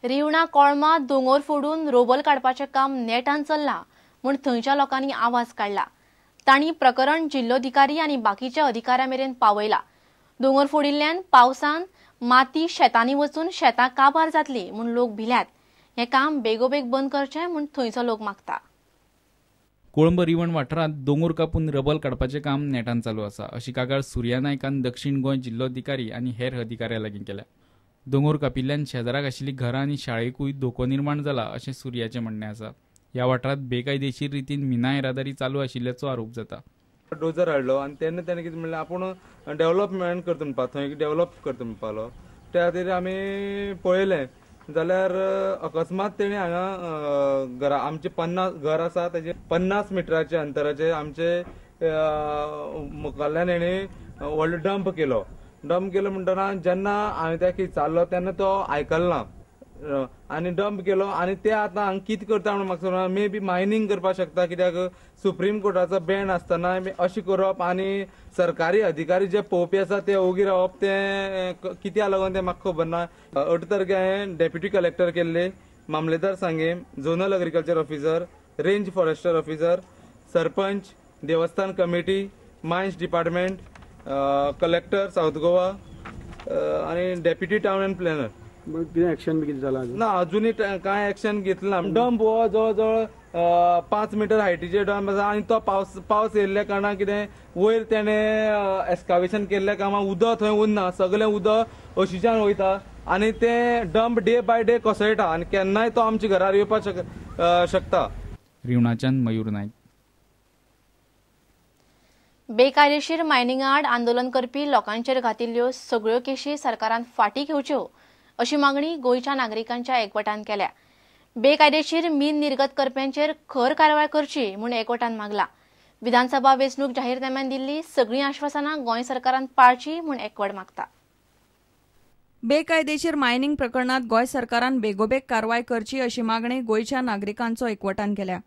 रिवणा कोळमा दोंगोर फोडून रोबल काडपाचें काम नेटान चल्लां म्हूण थंयच्या लोकांनी आवाज काडला. तांणी प्रकरण जिल्लोधिकारी आनी बाकीच्या अधिकाऱ्यां मेरेन पावयला. दोंगर फोडिल्ल्यान पावसान माती शेतांनी वचून शेतां काबार जातली म्हूण लोक भिल्यात. हें काम बेगोबेग बंद करचें म्हूण थंयचो लोक मागता. कोळंब रिवण वाठारांत दोंगर कापून रबल काडपाचें काम नेटान चालू आसा अशी कागाळ सूर्या नायकान दक्षिण गोंय जिल्लोधिकारी आनी हेर अधिकाऱ्यां लागीं केल्या. दोंगर कापिल्ल्यान शेजाराक आशिल्लीं घरां आनी शाळेकूय धोको निर्माण जाला अशें सूर्याचें म्हणणें आसा. ह्या वाठारांत बेकायदेशीर रितीन मिना येरादारी चालू आशिल्ल्याचो आरोप जाता. डोजर हाडलो आनी तेन्ना तेणें कितें म्हणलें, आपूण डेवलपमेंट करता म्हणपा, थंय डेवलप करता म्हणपालो. त्या खातीर आमी पळयलें जाल्यार अकस्मात तेणें हांगा घरा आमचे 50 घर आसा तेजे 50 मिटराचे अंतराचे आमचे मुखाल्ल्यान हेणें व्हडलो डंप केलो. डंप केलो म्हणटना जेन्ना हांवें त्या विचारलो तेन्ना तो आयकल ना आनी डंप केलो. आनी ते आतां हांगा कितें करता म्हणून म्हाका मे बी मायनींग करपाक शकता, कित्याक सुप्रीम कोर्टाचो बॅन आसतना अशें करप आनी सरकारी अधिकारी जे पळोवपी आसा ते ओगी रावप तें कित्याक लागून तें म्हाका खबर ना. 8 तारखे हांवें डेप्युटी कलेक्टर केल्ले, मामलेदार Sanguem, zonal agriculture officer, range forester officer, sarpanch, Devasthan committee, mines department, collector south Goa आनी डेप्युटी टावन अँड प्लॅनर. कितें एक्शन बी कितें जालां ना? अजुनूय कांय एक्शन घेतलें ना. डंप हो जवळ जवळ 5 मिटर हायटीचे डंप आसा आनी तो पावस येयल्ल्या कारणान कितें वयर तेणें एस्कावेशन केल्ल्या कामाक उदक थंय उरना, सगळें उदक अशीच्यान वयता आनी तें डंप डे बाय डे कोसळटा आनी केन्नाय तो आमच्या घरार येवपाक शकता. रिवणाच्यान मयूर नायक. बेकायदेशीर मायनिंगा आड आंदोलन करपी लोकांचेर घातिल्ल्यो सगळ्यो केशी सरकारान फाटीं घेवच्यो अशी मागणी गोंयच्या नागरिकांच्या एकवटान केल्या. बेकायदेशीर मीन निर्गत करप्यांचेर खर कारवाय करची म्हूण एकवटान मागला. विधानसभा वेंचणूक जाहीरनाम्यान दिल्ली सगळीं आश्वासनां गोंय सरकारान पाळची म्हूण एकवट मागता. बेकायदेशीर मायनिंग प्रकरणात गोंय सरकारान बेगोबेग कारवाय करची अशी मागणी गोंयच्या नागरिकांचो एकवटान केल्या.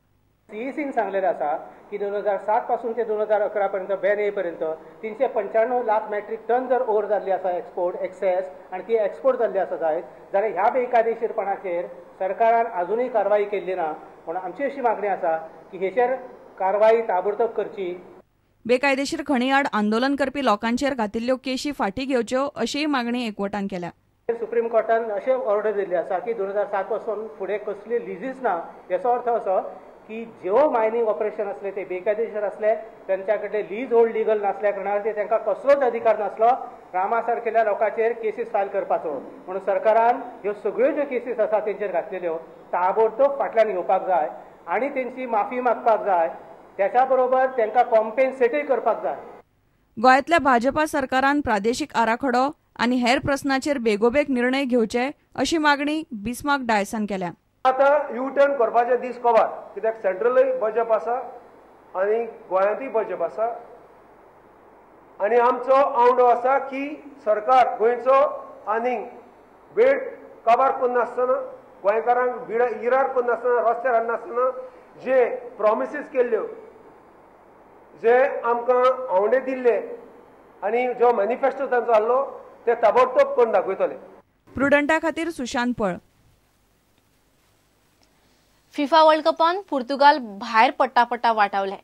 सीईसीन सांगलेलें आसा की 2007 पासून ते 2011 पर्यंत बॅन येईपर्यंत 395 लाख मेट्रीक टन जर ओर जाल्ली आसा एक्सपोर्ट एक्सेस आनी ती एक्सपोर्ट जाल्ली आसा जायत जाल्यार ह्या बेकायदेशीरपणाचेर सरकारान आजुनूय कारवाई केल्ली ना. म्हणून आमची अशी मागणी आसा की हेचेर कारवाई ताबडतोब करची. बेकायदेशीर खणी आड आंदोलन करपी लोकांचेर घातिल्ल्यो केशी फाटीं घेवच्यो अशीय मागणी एकवटान केल्या. सुप्रीम कोर्टान अशें ऑर्डर दिल्ली आसा की 2007 पासून फुडें कसली लिजीस ना. हेचो अर्थ असो की ज्यो मायनिंग ऑपरेशन असले ते बेकायदेशीर असले, त्यांच्या कडले लीज होल्ड लिगल नासल्या कारणान ते तांकां कसलोच अधिकार नासलो रामा सारकेल्या लोकांचेर केसीस फायल करपाचो. म्हणून सरकारान ह्यो सगळ्यो ज्यो केसीस आसा तेंचेर घातलेल्यो ताबडतोब फाटल्यान घेवपाक जाय आनी तेंची माफी मागपाक जाय, त्याच्या बरोबर तांकां कॉम्पेन्सेटूय करपाक जाय. गोंयांतल्या भाजपा सरकारान प्रादेशीक आराखडो आनी हेर प्रस्नाचेर बेगोबेग निर्णय घेवचे अशी मागणी बिस्मार्क डायसान केल्या. आतां यू टर्न करपाचे दीस कबार, कित्याक सेंट्रलूय भाजप आसा आनी गोंयांतूय भाजप आसा आनी आमचो आवंडो आसा की सरकार गोंयचो आनी वेळ काबार करनासतना, गोंयकारांक इरार करनासतना, रस्त्यार हाडनासतना जे प्रोमिसीस केल्ल्यो, जे आमकां आवंडे दिल्ले आनी जो मॅनिफेस्टो तांचो आहलो ते ताबडतोब करून दाखयतले. प्रुडंटा खातीर सुशांत पळ. फिफा वर्ल्ड कपान पुर्तुगाल भायर पडटा पडटा वाटावले.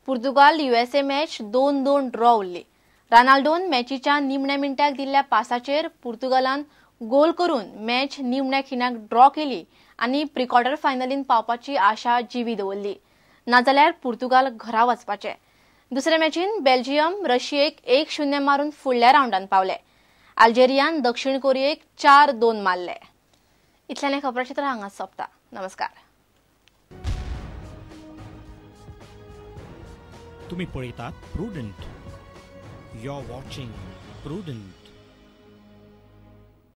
पुर्तुगाल युएसए मॅच 2-2 ड्रॉ उरली. रोनाल्डोन मॅचीच्या निमण्या मिनटाक दिल्ल्या पासाचेर पुर्तुगालान गोल करून मॅच निमण्या खिणाक ड्रॉ केली आनी प्रिक्वॉर्टर फायनलीन पावपाची आशा जिवी दवरली. नाजाल्यार पुर्तुगाल घरा वचपाचे. दुसऱ्या मॅचीन बेल्जियम रशियेक 1-0 मारून फुडल्या रावंडान पावले. अल्जेरियान दक्षिण कोरियेक 4-2 मारले. इतल्यान खबराचित्र हांगा सोंपता. नमस्कार. तुम्ही पळयतात Prudent. You are watching Prudent.